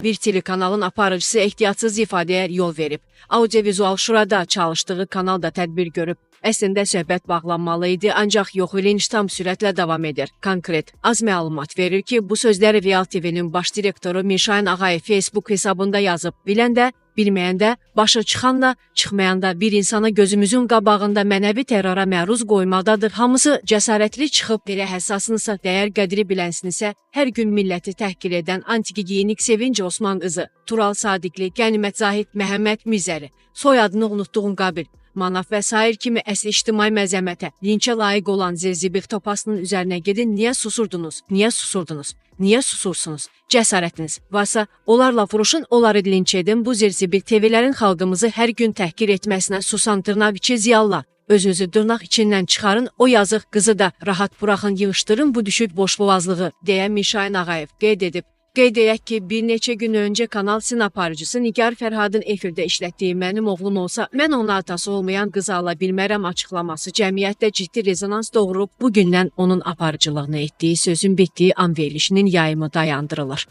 Bir telekanalın aparıcısı ehtiyatsız ifadəyə yol verib. Audiovizual Şurada çalışdığı kanal da tədbir görüb. Əslində söhbət bağlanmalı idi, ancaq yox, linç tam sürətlə davam edir. Konkret, az məlumat verir ki, bu sözləri Real TV-nin baş direktoru Mirşahin Ağayev Facebook hesabında yazıb. Bilən də, bilməyən də, başa çıxan da, çıxmayan da bir insana gözümüzün qabağında mənəvi terrora məruz qoymaqdadır. Hamısı cəsarətli çıxıb belə həssasınsa, dəyər qədri bilənsinizsə, hər gün milləti təhqir edən antigigiyenik Sevinç Osman qızı, Tural Sadiqli, Qənimət Zahid, Məhəmməd Mizəri, soyadını unutduğum Qabil, Manaf və sair kimi əsl ictimai məzəmmətə, linçə layiq olan zirzibil topasının üzərinə gedin. Niyə susurdunuz? Niyə susurdunuz? Niyə susursunuz? Cəsarətiniz varsa, onlarla vuruşun, onları linç edin. Bu zirzibil TV-lərin xalqımızı hər gün təhqir etməsinə susan dırnaq içi ziyalılar. Özünüzü dırnaq içindən çıxarın, o yazıq qızı da rahat buraxın, yığışdırın bu düşük boşboğazlığı, deyə Mirşahin Ağayev qeyd edib. Qeyd edək ki, bir neçə gün öncə Kanal Sin aparıcısı Nigar Fərhadın efirdə işlətdiyi "Mənim oğlum olsa, mən ona atası olmayan qızı ala bilmərəm" açıqlaması cəmiyyətdə ciddi rezonans doğurub. Bu gündən onun aparıcılığını etdiyi Sözün Bitdiyi An verilişinin yayımı dayandırılır.